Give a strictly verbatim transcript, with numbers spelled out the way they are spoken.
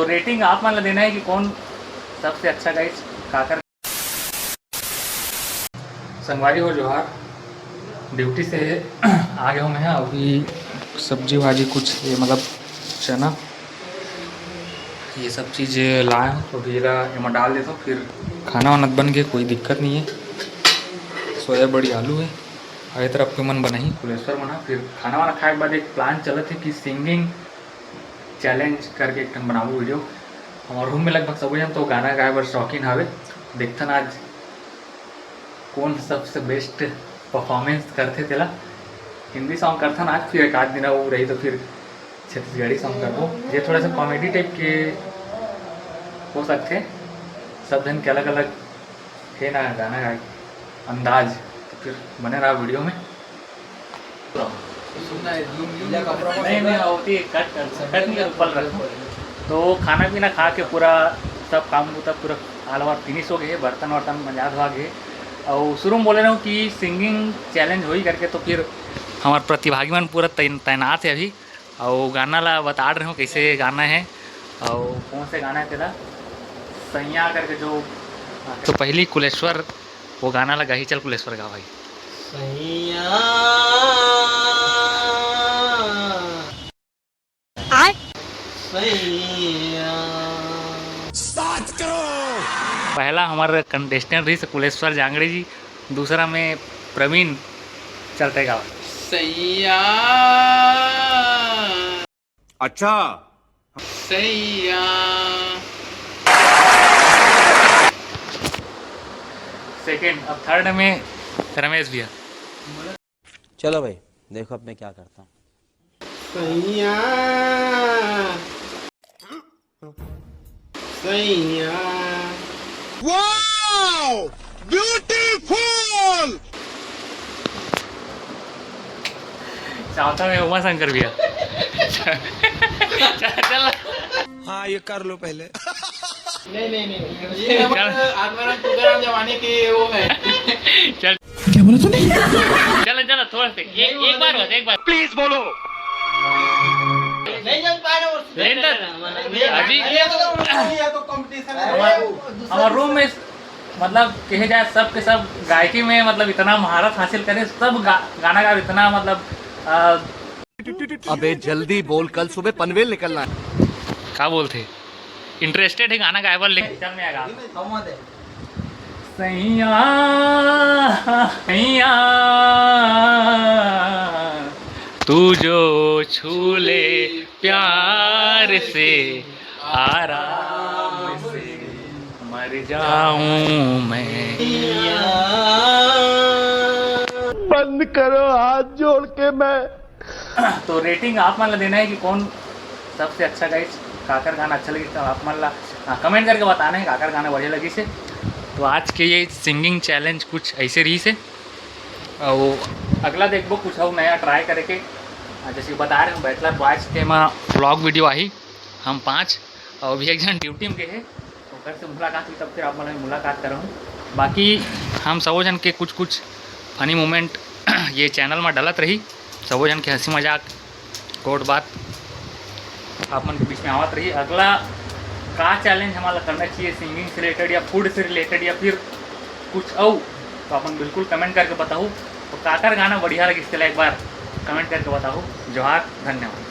तो रेटिंग आप मन ला देना है कि कौन सबसे अच्छा गाइस काकर। संगवारी हो जोहार, ड्यूटी से आ गए हूँ मैं। अभी सब्जी भाजी कुछ ये मतलब चना ये सब चीज़ लाए हूँ, तो अभी एला एमा डाल देता हूँ। फिर खाना वाना बन के कोई दिक्कत नहीं है। सोया बड़ी आलू है, अरे तरफ के मन बनाही कुलेश्वर मना। फिर खाना वाना खाए के बाद एक प्लान चलत है कि सिंगिंग चैलेंज करके एक ठन बनाबो वीडियो। हमारे रूम में लगभग सबो जन तो गाना गाए बर शौकीन हवे। देखथन आज कौन सबसे बेस्ट परफॉर्मेंस करथे तेला। हिंदी सॉन्ग करथन आज, फिर एक आध दिन वो रही तो फिर छत्तीसगढ़ी सॉन्ग करबो, ये थोड़ा सा कॉमेडी टाइप के हो सकथे। सब जन के अलग अलग है ना गाना गाए के अंदाज, तो फिर बने रहा वीडियो में। नहीं नहीं, होती है, कट कट नहीं, ऊपर रखो। तो खाना पीना खा के पूरा सब काम बूता पूरा आलवार फिनिश हो गए, बर्तन वर्तन मंजा धोआ गए। और शुरू में बोले रहूँ कि सिंगिंग चैलेंज होई करके, तो फिर हमारे प्रतिभागी मन पूरा तैन- तैनात है अभी। और गाना ला बता रहे हूँ कैसे गाना है और कौन से गाना है तेला सैया करके जो। तो पहली कुलेश्वर वो गाना लगा ही, चल कुलेश्वर गा भाई। सैया। आय। सैया। पहला हमारा कंटेस्टेंट रही कुलेश्वर जांगड़े जी, दूसरा में प्रवीण चलते गाँव। सैया। अच्छा। सैया। सेकंड, अब थर्ड में रमेश भैया। चलो भाई, देखो अब मैं क्या करता हूँ। सैया। सैया। Wow! Beautiful! चाहता मैं उमा शंकर भैया। चल, चल। हाँ, ये कर लो पहले। नहीं नहीं नहीं, ये हमारे आत्माराम तुकाराम जमाने के वो है। चल। क्या बोला तूने? चलो चलो, थोड़ा सा एक, एक बार बस, एक बार प्लीज बोलो। नहीं चल पा रहे वो। नहीं तो अभी ये तो, ये तो कंपटीशन है। हमारे रूम में मतलब कहे जाए सब के सब गायकी में मतलब इतना महारत हासिल करे, सब गा, गाना गा इतना मतलब आ, अबे जल्दी बोल, कल सुबह पनवेल निकलना है। का बोलथे? इंटरेस्टेड है गाना गाए बर, लेकिन चल मैं गा। सैया, सैया, तू जो छू ले प्यार से, आराम से मर जाऊं मैं। बंद करो, हाथ जोड़ के मैं। तो रेटिंग आप मन ला देना है कि कौन सबसे अच्छा गाइस काकर गाना अच्छा लगे, तो आप मन ला कमेंट करके बताना है काकर गाना बढ़िया लगी से। तो आज के ये सिंगिंग चैलेंज कुछ ऐसे रही से। और अगला देखबो कुछ और नया ट्राई करके। जैसे बता रहे हूँ, बैचलर बॉयज के में व्लॉग वीडियो आही, हम पाँच और भी एक जन ड्यूटी में गए हैं, ओकर से मुलाकात हुई, तब फिर आप मन मुलाकात करहूँ। बाकी हम सबो जन के कुछ कुछ फनी मोमेंट ये चैनल में डलत रही, सबो जन के हंसी मजाक कोट बात आप मन के बीच में आवत रही। अगला का चैलेंज हमारा करना चाहिए, सिंगिंग से रिलेटेड या फूड से रिलेटेड या फिर कुछ और, तो आप मन बिल्कुल कमेंट करके बताओ। तो काकर गाना बढ़िया लगिस तेला एक बार कमेंट करके बताओ। जोहार, धन्यवाद।